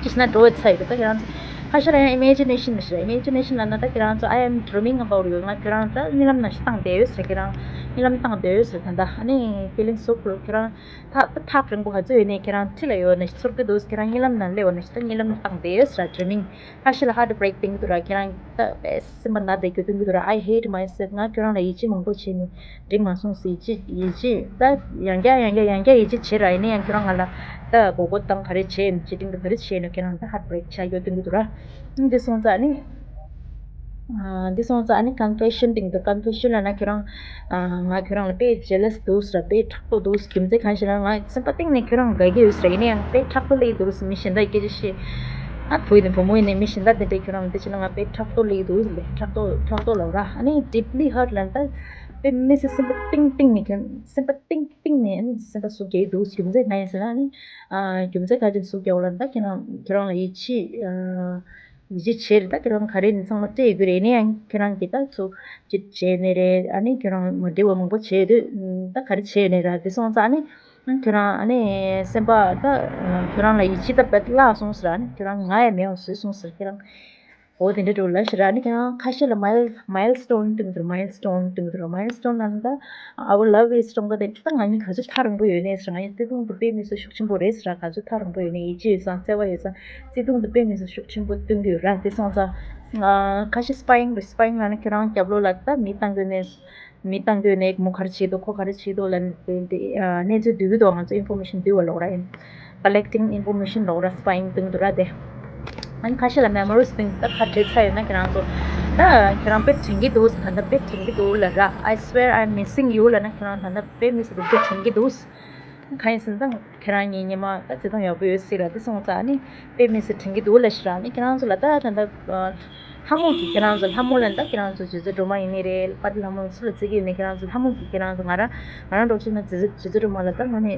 ཅི་ཞིག་ན་འགྲོ་བའི་ཚ་ཡོད་ད་ཁྱོད་རང་ཚོ། ཁ་ཤས་ལ་ཡང་ཨི་མེ་ཇི་ནེ་ཤན་ཞེས་ཨི་མེ་ཇི་ནེ་ཤན་ལབ་ན་ད་ཁྱོད་རང་ཚོ། I am dreaming about you. ང་ཁྱོད་རང་ད་རྨི་ལམ་ནང་བཞིན་བཏང་བསྡད་ཡོད་ཟེར། ཁྱོད་རང་རྨི་ལམ་བཏང་བསྡད་ཡོད་ཟེར། ད་ད་ཨ་ནི་feeling so cool. ཁྱོད་རང་ད་ད་ཐག་རིང་པོ་ག་ཚོད་ཡོད་ནས་ཁྱོད་རང་འཁྲིས་ལ་ཡོད་ནས་ཚོར་གི་འདུག་ཁྱོད་རང་རྨི་ལམ་ནང་སླེབས་ཡོད་ནས་ད་རྨི་ལམ་བཏང་བསྡད་ཡོད་ཟེར། Dreaming. ཁ་ཤས་ལ་ཧར་ཊི་བྷི་རེག་བཏང་གི་འདུག་ར། ཁྱེད་རང་ད་དཔེ་སེམས་པ་ན་བསྡད་རྒྱུ་བཏང་གི་འདུག་ར། I hate myself. ང་ཁྱོད་རང་ལ་ཡིད་ཆེས་མང་པོ་བྱས་ནས་འགྲིག་མ་སོང་ཟེར་ཡིད་ཆེས་ཡིད་ཆེས་ད་ཡང་བསྐྱར་ཡང་བསྐྱར་ཡང་བསྐྱར་ཡིད་ཆེས་བྱེད་ར། ཡིན་ན་ཡང་ཁྱོད་རང་ང་ལ་ད་མགོ་སྐོར་བཏང་ག་རེ་བྱས་ནས་ཅི་སྟེང་དུ་ག་རེ་བྱས་ནས་ཁྱེད་རང་ད་ཧར་ཊི་བྷི་རེག་བྱ་རྒྱུ་བཏང་གི་འདུག་ར། འདི་སོང་ཙང་ནི། འདི་སོང་ཙང་ཨ་ནི་ཀོན་ཕེ་ཤན་བཏང་གི་འདུག་ཀོན་ཕེ་ཤན་ལབ་ན་ཁྱོད་རང་། ང་ཁྱོད་རང་ལ་དཔེ་ཇེ་ལེ་སི་འདུག་ཟེར། དཔེ་ཕྲག་དོག་འདུག་རྒྱུ་མཚན་གང་ཞིག་ལབ་ན་ང་སེམས་པ་གཏིང་ནས་ཁྱོད་རང་དགའ་གི་ཡོད་ཟེར། ཡིན་ན་ཡང་དཔེ་ཕྲག་དོག་སླེབས་འདུག་ཟེར། མི་གཞན་དག་སྐད་ཆ་བཤད། ང་བུ་ཡིན་ནའི་བུ་མོ་ཡིན་ནའི་མི་གཞན་དག་དེ་འདྲས་ཁྱོད་རང་ལ་དེ་བྱས་ན་ང་དཔེ་ཕྲག་དོག་སླེབས་འདུག་ཟེར། ཕྲག་དོག་ཕྲག་དོག་ལབ་ར། ཨ་ནི་ཌིབ་ལི་ཧར་ཊི་ལབ་ན་ད་དཔེ་མི་སེམས་པ་གཏིང་གཏིང་ནས་ཁྱོད་སེམས་པ་གཏིང་གཏིང་ནས་ཨ་ནི་སེམས་པ་ཟུག་རྒྱག་གི་འདུག་རྒྱུ་མཚན་གང་ཡིན་ཟེར་ན་ཨ་ནི། རྒྱུ་མཚན་གང་ཞིག་ཟུག་རྒྱག་ལབ་ན་ད་ཁྱོད་རང་ཁྱོད་རང་ལ་ཡིད་ཆེས། ཡིད་ཆེས་བྱས་རེད། ད་ཁྱེད་རང་ག་རེ་ནས་ཚང་མ་སྤྲད་ཡོད་རེད། ཡིན་ན་ཡང་ཁྱེད་རང་གིས་ད་ཚུར་ཅིག་བྱས་ནས་རེད། ཨ་ནི་ཁྱོད་རང་མ་འགྲིག་པ་མང་པོ་བྱས་དུས་ད་ག་རེ་བྱས་ནས་ར། དེ་སོང་ཙང་ཨ་ནི་ཁྱོད་རང་ཨ་ནི་སེམས་པ་ད་ཁྱོད་རང་ལ་ཡིད་ཆེས་ད་བརླག་སོང་ཟེར། ཨ་ནི་ཁྱོད་རང་ང་ཡང་མེད་པ་བཟོས་སོང་ཟེར། ཁྱེད་རང་འོ་དེ་འདྲ་འགྲོ་ལ་ཞེ་དྲག་ཨ་ནི་ཁྱེད་རང་ཁ་ཤས་ལ་མའིལ་མའིལ་སི་ཊོན་བཏང་གི་འདུག་མའིལ་སི་ཊོན་བཏང་གི་འདུག་མའིལ་སི་ཊོན་ལབ་ན་ད། Our love is stronger than. ད་ང་གཉིས་ག་ཚོད་ཐག་རིང་པོ་ཡོད་ནའི་ཟེར། ང་གཉིས་བརྩེ་དུང་དེ་དཔེ་མི་སྲིད་ཤུགས་ཆེན་པོ་རེད་ཟེར། ག་ཚོད་ཐག་རིང་པོ་ཡོད་ནའི་ཡིད་ཆེས་ཡོད་ཙང་བརྩེ་བ་ཡོད་ཙང་བརྩེ་དུང་དེ་དཔེ་མི་སྲིད་ཤུགས་ཆེན་པོ་སྟོན་གྱི་ཡོད་ར། དེ་སོང་ཙང་ང་ཁ་ཤས་སི་པའི་ཡིང་རེད། སི་པའི་ཡིང་ལབ་ན་ཁྱེད་རང་རྒྱབ་ལོགས་ལ་ད་མི་བཏང་གི་ནས་མི་བཏང་གི་ནས་མོ་ག་རེ་བྱེད་འདུག་ཁོ་ག་རེ་བྱེད་འདུག་ལབ་ནས་དེ་དེ་གནས་ཚུལ་བསྡུ་གི་འདུག་ང་ཚོ་ཨིན་ཕོར་མེ་ཤན་བསྡུ་བ་ལོག་ར་ཡིན། Collecting information ལོག་ར། སི་པའི་ཡིང་བཏང་གི་འདུག་ར་དེ། ཨ་ནི་ཁ་ཤས་ལ་མེ་མོ་རིས་བཏང་ད་ཁ་བྲལ་ཚར་ཡོད་ན་ཁྱེད་རང་ཚོ་ད་ཁྱེད་རང་དཔེ་དྲན་གྱི་འདུག་ད་ལྟ་དཔེ་དྲན་གྱི་འདུག་ལབ་ར། I swear I'm missing you ལབ་ན་ཁྱེད་རང་ད་ལྟ་དཔེ་མི་སྲིད་དཔེ་དྲན་གྱི་འདུག་གང་ཡིན་ཟེར་ན་ད་ཁྱེད་རང་གཉིས་སྔོན་མ་ད་བརྩེ་དུང་ཡག་པོ་ཡོད་སྲིད་ར། དེ་སོང་ཙང་ཨ་ནི་དཔེ་མི་སྲིད་དྲན་གྱི་འདུག་ལབ་ཤི་ར། ཨ་ནི་ཁྱེད་རང་ཚོ་ལ་ད་ད་ལྟ་ལྷ་མོ་གིས་ཁྱེད་རང་ཚོ་ལྷ་མོ་ལབ་ན་ད་ཁྱེད་རང་ཚོ་རྗེ་བཙུན་སྒྲོལ་མ་ཡིན་ནི་རེད། དཔལ་ལྡན་ལྷ་མོ་སུ་ལ་བརྩི་གི་ཡོད་ནི། ཁྱེད་རང་ཚོ་ལྷ་མོ་གིས་ཁྱེད་རང་ཚོ་ང་རང་ང་རང་འགྲོགས་ཆེ་ན་རྗེ་བཙུན་རྗེ་བཙུན་སྒྲོལ་མ་ལ་ད་ང་ནི་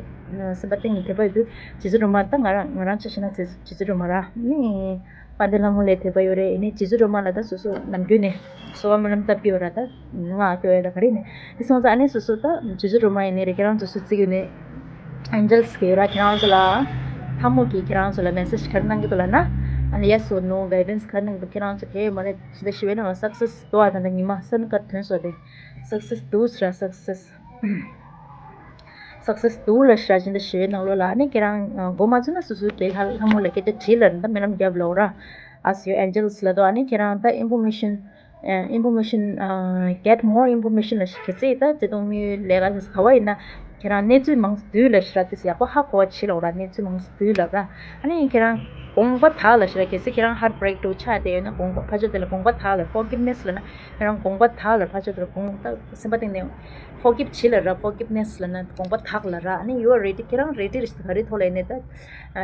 སེམས་པ་གཏིང་ནས་དད་པ་ཡོད་དུས་རྗེ་བཙུན་སྒྲོལ་མ་ད་ང་རང་ང་རང་ཆ་བཞག་ན་རྗེ་རྗེ་བཙུན་སྒྲོལ་མ་ར་ནི། དཔལ་ལྡན་ལྷ་མོ་ལ་དད་པ་ཡོད་རེད། ཨ་ནི་རྗེ་བཙུན་སྒྲོལ་མ་ལ་ད་སོ་སོ་ནམ་རྒྱུན་ནས་གསོལ་བ་སྨོན་ལམ་བཏབ་ཀྱི་ཡོད་ར། ད་ང་སྐྱོ་ཡོད་ད་ག་རེ་ནས་དེ་སོང་ཙང་ཨ་ནི་སོ་སོ་ད་རྗེ་བཙུན་སྒྲོལ་མ་ཡིན་ནི་རེད། ཁྱེད་རང་ཚོ་སུ་བརྩི་གི་ཡོད་ནི། ཨེན་ཇེལ་སི་གིས་ཡོད་ར། ཁྱེད་རང་ཚོ་ལ་ལྷ་མོ་གིས་ཁྱེད་རང་ཚོ་ལ་མེ་སེ་ཇི་ག་རེ་གནང་གི་འདུག་ལབ་ན་ཨ་ནི་yes or no guidance ག་རེ་གནང་གི་འདུག་ཁྱེད་རང་ཚོ་དེ་ཡོད་མ་རེད། ད་ཞི་བའི་ནང་ལ་སག་སེ་སི་འདུག་ཨ་ད་ད་ཉི་མ་སེམས་དཀར་ཐོན་སོང་རེད། སག་སེ་སི་འདུག་ཟེར་ར། སག་སེ་སི། སག་སེ་སི་འདུག་ལབ་ཤག་ཅིག་འདི་ཞུ་བའི་ནང་ལོགས་ལ་ཨ་ནི་ཁྱེད་རང་མགོ་མ་ཚོས་ན་སོ་སོའི་དེ་ལྷ་ལྷ་མོ་ལ་སྐད་ཆ་དྲིས་ལབ་ན་ད་སྨོན་ལམ་རྒྱབ་ལབ་ར། Ask your angels ལབ་དུས་ཨ་ནི་ཁྱེད་རང་ད་ཨིན་ཕོར་མེ་ཤན་ཨིན་ཕོར་མེ་ཤན་get more information ལབ་ཤག་གལ་སྲིད་ད་བརྩེ་དུང་མིའི་ལས་ཀ་དེ་ག་བ་ཡིན་ན་ཁྱེད་རང་གནས་ཚུལ་མང་ཙམ་བསྡུས་ལབ་ཤག་དེ་ཡག་པོ་ཧ་གོ་བ་བྱེད་ལབ་ར། གནས་ཚུལ་མང་ཙམ་བསྡུས་ལབ་ར། ཨ་ནི་ཁྱེད་རང་དགོངས་པ་དག་ལབ་ཤག་གལ་སྲིད་ཁྱེད་རང་ཧར་ཊི་བྷི་རེག་འདྲ་བོ་ཆགས་བསྡད་ཡོད་ན་དགོངས་པ་ཕར་ཕྱོགས་དེ་ལ་དགོངས་པ་དག་ལབ། ཕོར་གིབ་ནེ་སི་ལབ་ན། ཁྱེད་རང་དགོངས་པ་དག་ལ་ཕར་ཕྱོགས་དེར་དགོངས་དག་སེམས་པ་གཏིང་ནས་ཕོར་གིབ་བྱེད་ལབ་ར། ཕོར་གིབ་ནེ་སི་ལབ་ན་དགོངས་པ་དག་ལབ་ར། ཨ་ནི་you are ready ཁྱེད་རང་རེ་ཌི་རེད་ཤག་ག་རེ་ཐོག་ལ་ཡིན་ནའི་ད་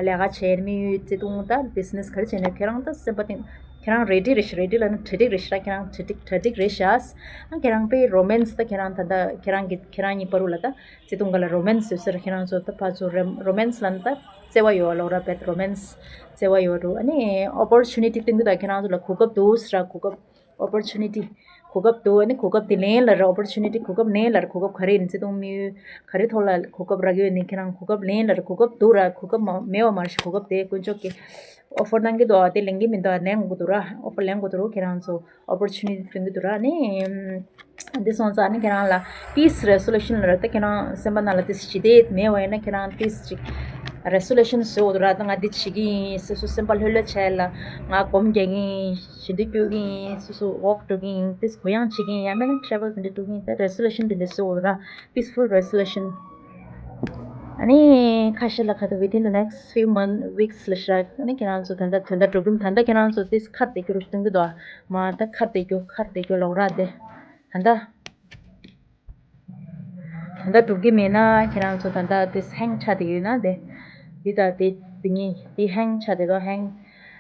ལས་ཀ་བྱས་དམིགས་ཡུལ་བརྩེ་དུང་ད་བི་ཛི་ནེ་སི་ག་རེ་བྱས་ནའི་ཁྱེད་རང་ད་སེམས་པ་གཏིང་ཁྱེད་རང་རེ་ཌི་རེད་ཤག་རེ་ཌི་ལབ་ན་གྲ་སྒྲིག་རེད་ཤག་ཁྱེད་རང་གྲ་སྒྲིག་གྲ་སྒྲིག་རེད་ཤག་ཨ་ཁྱེད་རང་པའི་རོ་མན་སི་ད་ཁྱེད་རང་ད་ད་ཁྱེད་རང་གི་ཁྱེད་རང་གཉིས་བར་དུ་ལ་ད་བརྩེ་དུང་ག་ལ་རོ་མན་སི་ཡོད་ཟེར། ཁྱེད་རང་ཚོ་ད་ཕར་ཚུར་རོ་མན་སི་ལབ་ན་ད་བརྩེ་བ་ཡོད་ལབ་ར། བེད་རོ་མན་སི་བརྩེ་བ་ཡོད་འགྲོ། ཨ་ནི་ཨོ་པོར་ཅུ་ནི་ཊི་སྟོན་གི་ད་ཁྱེད་རང་ཚོ་ལ་གོ་སྐབས་འདུག་ཟེར་ར། གོ་སྐབས། ཨོ་པོར་ཅུ་ནི་ཊི། གོ་སྐབས་འདུག་ཨ་ནི་གོ་སྐབས་དེ་ལེན་ལབ་ར། ཨོ་པོར་ཅུ་ནི་ཊི་གོ་སྐབས་ལེན་ལབ་ར། གོ་སྐབས་ག་རེ་ཡིན་བརྩེ་དུང་དམིགས་ཡུལ་ག་རེ་ཐོག་ལ་གོ་སྐབས་རག་གི་ཡོད་ནི་ཁྱེད་རང་གོ་སྐབས་ལེན་ལབ་ར། གོ་སྐབས་འདུག་ར། གོ་སྐབས་མ་མེད་པ་མ་རེད་ཤག་གོ་སྐབས་དེ་དཀོན་མཆོག་གིས་ཨོ་ཕར་གནང་གི་འདུག་ཨ་དེ་ལེན་གི་མི་འདུག་ཨ་ལེན་དགོས་འདུག་ར། ཨོ་ཕར་ལེན་དགོས་འདུག་ཁྱེད་རང་ཚོ་ཨོ་པོར་ཅུ་ནི་ཊི་སྟོན་གི་འདུག་ར། ཨ་ནི་འདི་སོང་ཙང་ཨ་ནི་ཁྱེད་རང་ལ་པིས་རེ་སོ་ལུ་ཤན་ལབ་ར། ད་ཁྱེད་རང་སེམས་པ་ནང་ལ་དེ་ཞི་བདེ་མེད་པ་ཡིན་ན་ཁྱེད་རང་པིས་ཅིག་རེ་སོ་ལུ་ཤན་བཟོ་འདུག་ར། ད་ང་འདི་བྱེད་ཀྱི་ཡིན། སོ་སོ་སེམས་པ་ལྷོད་ལྷོད་བྱས་ལ་ང་སྒོམ་རྒྱག་གི་ཡིན། ཞི་བདེ་སྐྱོད་ཀྱི་ཡིན། སོ་སོ་ཝོག་འགྲོ་གི་ཡིན། ཏིས་གུ་ཡངས་བྱེད་ཀྱི་ཡིན། ཡང་མིན་ན་ཊེ་རེ་ཝལ་དེ་འདྲ་འགྲོ་གི་ཡིན། ད་རེ་སོ་ལུ་ཤན་དེ་འདྲ་བཟོ་འོ་ར། པིས་ཕུལ་རེ་སོ་ལུ་ཤན། ཨ་ནི་ཁ་ཤས་ལ་ཁ་ཐུག within the next few month weeks ལ་ཤར། ཨ་ནི་ཁྱེད་རང་ཚོ་ད་ལྟ་དོན་དག་སྒྲུབ་རིམ་ད་ལྟ་ཁྱེད་རང་ཚོ་དེ་ཁར་བསྡད་རྒྱུ་རུ་སྟོན་གི་འདུག་མ་ད་ཁར་བསྡད་རྒྱུ་ཁར་བསྡད་རྒྱུ་ལོག་ར་དེ་ད་ལྟ། ད་ལྟ་འགྲུབ་ཀྱི་མེད་ན་ཁྱེད་རང་ཚོ་ད་ལྟ་དེ་hang ཆགས་བསྡད་ཡོད་ན་དེ། འདི་ད་དེ་དེ་གཉིས་དེ་hang ཆགས་བསྡད་དོ་hang།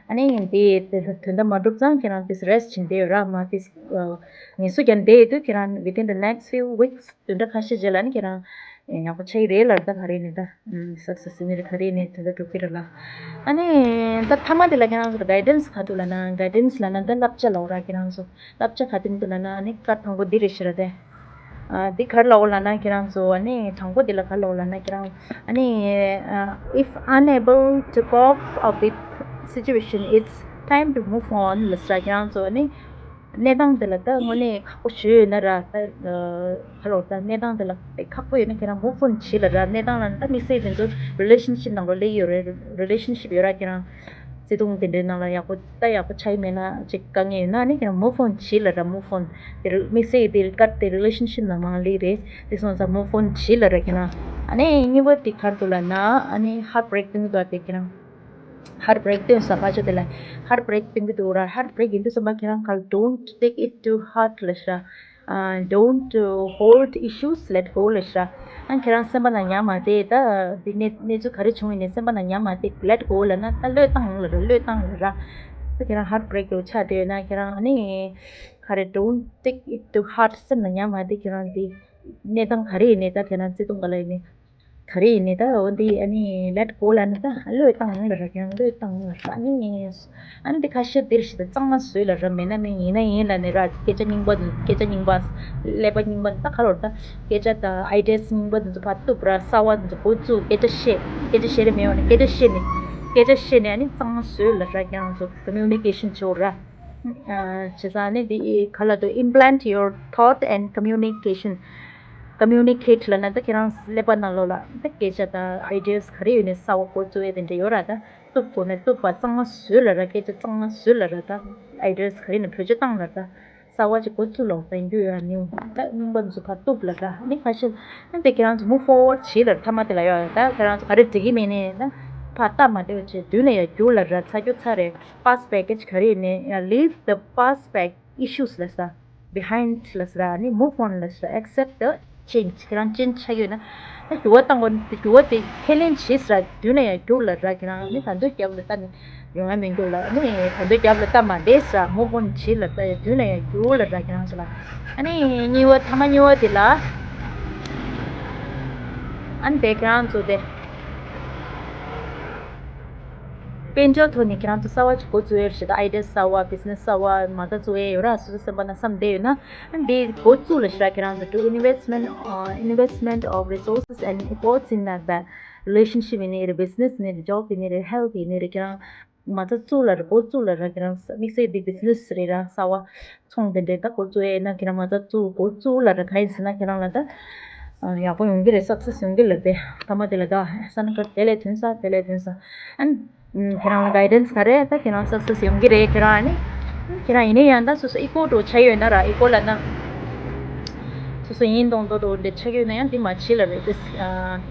ཨ་ནི་དེ་དེ་དོན་དག་མ་འགྲུབ་ཙང་ཁྱེད་རང་དེ་rest བྱེད་བསྡད་ཡོད་ར་མ་དེ། ངལ་གསོ་རྒྱག་བསྡད་ཡོད་དུས་ཁྱེད་རང་within the next few weeks དོན་དག་ཁ་ཤས་རྗེས་ལ་ནི་ཁྱེད་རང་ཡག་པོ་ཆགས་ཀྱི་རེད་ལབ། ད་ག་རེ་ནི་ད་success ནི་རེད། ག་རེ་ནི་དོན་དག་འགྲུབ་ཀྱི་རེད་ལ། ཨ་ནི་ད་མཐའ་མ་དེ་ལ་ཁྱེད་རང་ཚོ་guidance ག་ཐུག་ལབ་ན་guidance ལབ་ན་ད་བསླབ་བྱ་ལབ་ར་ཁྱེད་རང་ཚོ། བསླབ་བྱ་ག་དེ་མི་འདུག་ལབ་ན་ཨ་ནི་སྐར་དང་པོ་འདི་རེད་ཤི་ར་དེ། ཨ་འདི་ག་རེ་ལབ་ལབ་ན་ཁྱེད་རང་ཚོ་ཨ་ནི་དང་པོ་འདི་ལ་ག་རེ་ལབ་ལབ་ན་ཁྱེད་རང་ཨ་ནི་ཨ། If unable to cope up with situation, it's time to move on ལབ་ས། ཁྱེད་རང་ཚོ་ཨ་ནི་གནས་སྟངས་འདི་ལ་ད་དངོས་གནས་ཁག་པོ་ཞིག་ཡོད་ན་ར་ད་ག་རེ་ལབ་ད་གནས་སྟངས་འདི་ལ་ཁག་པོ་ཡོད་ན་ཁྱེད་རང་move on བྱེད་ལབ་ར། གནས་སྟངས་ལ་ད་དམིགས་བསལ་དེ་ཚོ་relationship ནང་ལོགས་སླེབས་ཡོད་རེད། relationship ཡོད་ར་ཁྱེད་རང་། བརྩེ་དུང་དེ་འདྲའི་ནང་ལ་ཡག་པོ་ད་ཡག་པོ་ཆགས་ཀྱི་མེད་ན་ཅིག་དཀའ་ངལ་ཡོད་ན་ནི་ཁྱེད་རང་move on བྱེད་ལབ་ར། move on དེ་རུ་དམིགས་བསལ་དེ་སྐབས་དེ་relationship ནང་མང་ལེ་རེད། དེ་སོང་ཙང་move on བྱེད་ལབ་ར་ཁྱེད་རང་། ཨ་ནི་གཉིས་པ་དེ་ག་རེ་འདུག་ལབ་ན་ཨ་ནི་heartbreak སྟོན་གྱི་འདུག་དེ་ཁྱེད་རང་heartbreak སྟོན་ས་ཕ་ཆོ་དེ་ལ་heartbreak སྟོན་གྱི་འདུག་ར། heartbreak ཡིན་དུས་ཙམ་པ་ཁྱེད་རང་ག་རེ་don't take it too hard ལབ་ར། ཨ། Don't hold issues, let go ལབ་ཤག་ཨ་ཁྱེད་རང་སེམས་པ་ནང་ཉར་མ་བསྡད། ད་འདི་གནས་གནས་ཚུལ་ག་རེ་བྱུང་ཡིན་ནའི་སེམས་པ་ནང་ཉར་མ་བསྡད། let go ལབ་ན་ད་བློས་བཏང་ལབ་ར། བློས་བཏང་ལབ་ར། ད་ཁྱེད་རང་heartbreak རུ་ཆགས་བསྡད་ཡོད་ན་ཁྱེད་རང་ཨ་ནི་ག་རེ་don't take it too hard སེམས་ནང་ཉར་མ་བསྡད། ཁྱེད་རང་འདི་གནས་སྟངས་ག་རེ་ཡིན་ནའི་ད་ཁྱེད་རང་བརྩེ་དུང་ག་ལ་ཡིན་ནའི། ག་རེ་ཡིན་ནའི་ད་འོ་འདི་ཨ་ནི་let go ལབ་ན་ད་བློས་བཏང་ལབ་ར། ཁྱེད་རང་བློས་བཏང་ལབ་ར། ཨ་ནི་ཨ་ནི་འདི་ཁ་ཤས་འདིར་ཞིག་ད་གཙང་མ་བཟོས་ལབ་ར། མེད་ན་མེད་ཡིན་ན་ཡིན་ལབ་ནས་ར། སྐད་ཆ་རྙིང་པ་འདི་སྐད་ཆ་རྙིང་པ་ཀླད་པ་རྙིང་པ་འདི་ད་ག་རེ་ལབ་ད་སྐད་ཆ་ད་ideas རྙིང་པ་འདི་ཚོ་ཕར་གཏུབ་ར། གསར་བ་འདི་ཚོ་འགོ་བཙུགས། སྐད་ཆ་བཤད། སྐད་ཆ་བཤད་རེ་མེད་པ་ནི་སྐད་ཆ་བཤད་ནས་སྐད་ཆ་བཤད་ནས་ཨ་ནི་གཙང་མ་བཟོས་ལབ་ར། ཁྱེད་རང་ཚོ་communication བྱེད་ར། བྱས་ཙང་ཨ་ནི་འདི་ག་ལ་དུ implant your thought and communication communicate ལབ་ན་ད་ཁྱེད་རང་ཀླད་པ་ནང་ལོགས་ལ་ད་སྐད་ཆ་དང་ideas ག་རེ་ཡོད་ནའི་གསར་བ་འགོ་བཙུགས་ཡས་དེ་འདྲ་ཡོད་ར། ད་གཏུབ་དགོས་ན་གཏུབ་པ་གཙང་མ་བཟོས་ལབ་ར། སྐད་ཆ་གཙང་མ་བཟོས་ལབ་ར། ད་ideas ག་རེ་ནས་བེད་སྤྱོད་བཏང་ལབ་ར། གསར་བ་ཅིག་འགོ་བཙུགས་ལོག་ད་ཡིན་རྒྱུ་ཡོད་ར། ནི་ད་རྙིང་པ་འདི་ཚོ་ཕར་གཏུབ་ལབ་ར། ནི་ཁ་ཤས་ཨ་དེ་ཁྱེད་རང་ཚོ་move forward བྱེད་ལབ་ར། མཐའ་མ་དེ་ལ་ཡོད་ད་ཁྱེད་རང་ཚོ་ག་རེ་འགྲིག་གི་མེད་ནའི་ད་ཕར་ལྟ་མ་བདེ་བ་བྱེད་མདུན་ལ་ཡར་རྒྱུགས་ལབ་ར། ཚར་རྒྱུ་ཚར་རེད། past baggage ག་རེ་ཡིན་ནའི་ཡང་leave the past bag issues ལབ་ས། behind ལབ་ས་ར། ནི་move on ལབ་ས་ར། accept the change ཁྱེད་རང་change ཆགས་ཡོད་ན་ད་འགྱུར་བ་བཏང་དགོས། འགྱུར་བ་དེ་ཁས་ལེན་བྱེད་ས་ར། མདུན་ལ་ཡར་རྒྱུགས་ལབ་ར། ཁྱེད་རང་ནི་ད་འདོད་རྒྱབ་ལ་ལྟ་ནི་ཡོང་ཡ་མི་འགྱུར་ལ་ནི་ད་འདོད་རྒྱབ་ལ་ལྟ་མ་བསྡད་ས་ར། move on བྱེད་ལབ་ས་ཡ། མདུན་ལ་ཡར་རྒྱུགས་ལབ་ར། ཁྱེད་རང་ཚོ་ལ་ཨ་ནི་གཉིས་པ་ཐ་མ་གཉིས་པ་དེ་ལ་ཨ་ནི་དེ་ཁྱེད་རང་ཚོ་དེ། དཔལ་འབྱོར་ཐོག་ནས་ཁྱེད་རང་ཚོ་གསར་བ་ཅིག་འགོ་བཙུགས་ཡོད་རེད་ཤག་ད་ideas གསར་བ་business གསར་བ་མ་རྩ་བཙུགས་ཡས་ཡོད་ར། སོ་སོ་སེམས་པ་ན་བསམ་བསྡད་ཡོད་ན་འདི་འགོ་བཙུགས་ལ་ཤག་ཁྱེད་རང་ཚོ་to investment uh, investment of resources and efforts in that relationship ཡིན་ནའི་རེད། business ཡིན་ནའི་རེད། job ཡིན་ནའི་རེད། health ཡིན་ནའི་རེད། ཁྱེད་རང་མ་རྩ་བཙུགས་ལ་རེད། འགོ་བཙུགས་ལ་ར། ཁྱེད་རང་དམིགས་བསལ་འདི་business རེད་ར། གསར་བ་ཚོང་དེ་འདྲའི་ད་འགོ་བཙུགས་ཡས་ན་ཁྱེད་རང་མ་རྩ་བཙུགས་འགོ་བཙུགས་ལ་ར། གང་ཡིན་ཟེར་ན་ཁྱེད་རང་ལ་ད་ཡག་པོ་ཡོང་གི་རེད། success ཡོང་གི་ལ་དེ་ཐ་མ་དེ་ལ་ད་ས་ན་ཁར་དེ་ལས་ཐོན་ས་དེ་ལས་ཐོན་ས་ཨན། ཁྱེད་རང་ལ་guidance ག་རེ་ད་ཁྱེད་རང་success ཡོང་གི་རེད། ཁྱེད་རང་ཨ་ནི་ཁྱེད་རང་ཡིན་ནའི་ཡང་ད་སོ་སོ་ego འདྲ་བོ་ཆགས་ཡོད་ན་ར། ego ལབ་ན་སོ་སོ་ཡིན་མདོག་མདོག་འདྲ་བོ་འདྲ་ཆགས་ཡོད་ན་ཡང་དེ་མ་བྱེད་ལ་རེད།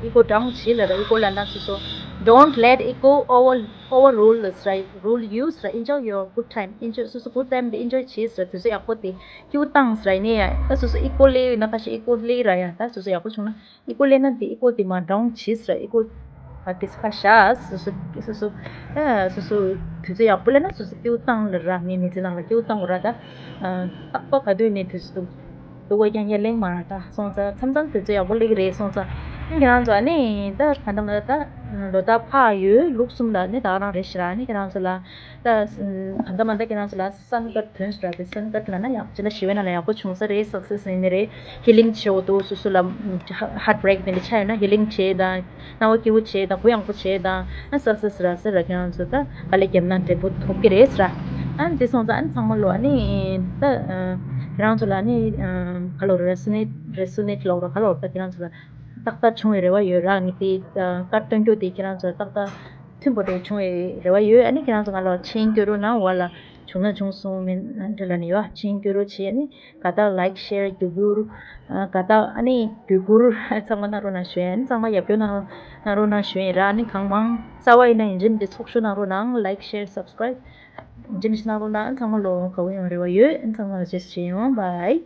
དེ་ego down བྱེད་ལ་ར། ego ལབ་ན་སོ་སོ་don't let ego over overrule us, right? Rule you, right? Enjoy your good time. Enjoy སོ་སོ་good time དེ་enjoy བྱེད་ས་ར། དུས་ཚོད་ཡག་པོ་དེ་སྐྱིད་པོ་བཏང་ས་ར། ཡིན་ནའི་ཡང་ད་སོ་སོ་ego སླེབས་ཡོད་ན་ཁ་ཤས་ego སླེབས་ར། ཡང་ད་སོ་སོ་ཡག་པོ་བྱུང་ན་ego སླེབས་ན་དེ་ego དེ་མར་down བྱེད་ས་ར། ego ཨ་དེ་ཁ་ཤས་སོ་སོ་སོ་སོ་ཨ་སོ་སོ་དུས་ཚོད་ཡག་པོ་སླེབས་ན་སོ་སོ་སྐྱིད་པོ་བཏང་ལ་ར། མི་མི་ཚེ་ནང་ལ་སྐྱིད་པོ་བཏང་དགོས་ར། ད་རྟག་པར་ག་དུས་ནས་དུས་ཚོད་སྡུག་པ་རྐྱང་རྐྱང་གླེང་མ་ར། ད་སོང་ཙང་མཚམས་མཚམས་དུས་ཚོད་ཡག་པོ་སླེབས་ཀྱི་རེད། སོང་ཙང་ཨ་ཁྱེད་རང་ཚོ་ཨ་ནི་ད་ད་ལྟ་ད་ལོ་ཟླ་ཕར་ཡོད་ལུགས་གསུམ་ལ་ནི་ད་ག་རང་རེད་ཤག་ར། ཨ་ནི་ཁྱེད་རང་ཚོ་ལ་ད་ད་ལྟ་མ་ད་ཁྱེད་རང་ཚོ་ལ་སན་ཀར་ཐོན་ཤག་ར། དེ་སན་ཀར་ལབ་ན་ཡག་ཅི་ན་ཞི་བའི་ནང་ལ་ཡག་པོ་བྱུང་ས་རེད། success ཡིན་ནི་རེད། healing བྱེད་འོ་དུ་སོ་སོ་ལ་heartbreak དེ་འདྲ་ཆགས་ཡོད་ན་healing བྱེད་དང་། སྣང་བ་སྐྱིད་པོ་བྱེད་དང་། གུ་ཡངས་པོ་བྱེད་དང་། ཨ་success ར་ཟེར་ར། ཁྱེད་རང་ཚོ་ད་དཀའ་ལས་བརྒྱབ་ན་འབྲས་བུ་ཐོབ་ཀྱི་རེད་ཟེར་ར། ཨ་འདི་སོང་ཙང་ཨ་ཚང་མ་ལོ་ཨ་ནི་ད་ཁྱེད་རང་ཚོ་ལ་ཨ་ནི་ག་ལོ་resonate resonate ལོག་ར་ག་ལོ་ད་ཁྱེད་རང་ཚོ་ལ་ཏག་ཏག་བྱུང་བའི་རེ་བ་ཡོད་ར། ངས་དེ་བཀའ་སྟོན་རྒྱུ་དེ་ཁྱེད་རང་ཚོ་ལ་ཏག་ཏག་མཐུན་པོ་རེ་བྱུང་བའི་རེ་བ་ཡོད། ཨ་ནི་ཁྱེད་རང་ཚོ་ང་ལ་མཆན་སྐྱོར་རོགས་གནང་། འོག་ལ་ བྱུང་ན་བྱུང་སོང་མིན་འདྲ་ལ་ནི་ཡོད་ཕྱིན་སྐྱོ་རོ་བྱེད་ནི་ག་ད་like share བརྒྱུད་སྐུར་ག་ད་ཨ་ནི་བརྒྱུད་སྐུར་ཚང་མ་གནང་རོགས་གནང་ཞུ་ཡ་ཡིན། ཚང་མ་ཡར་སྐྱོར་གནང་གནང་རོགས་གནང་ཞུ་ཡ་ཡིན། ར་ནི་གང་མང་རྩ་བ་ཡིན་ན་ཡིན་རིམ་དེ་ཚོགས་ཞུ་གནང་རོགས་གནང་། like share subscribe ཡིན་རིམ་ཞིག་གནང་རོགས་གནང་། ཚང་མ་ལོ་དགའ་བོ་ཡོང་རེ་བ་ཡོད། ཚང་མ་ལ་རྗེས་སུ་མཇལ་ཡོང་། bye།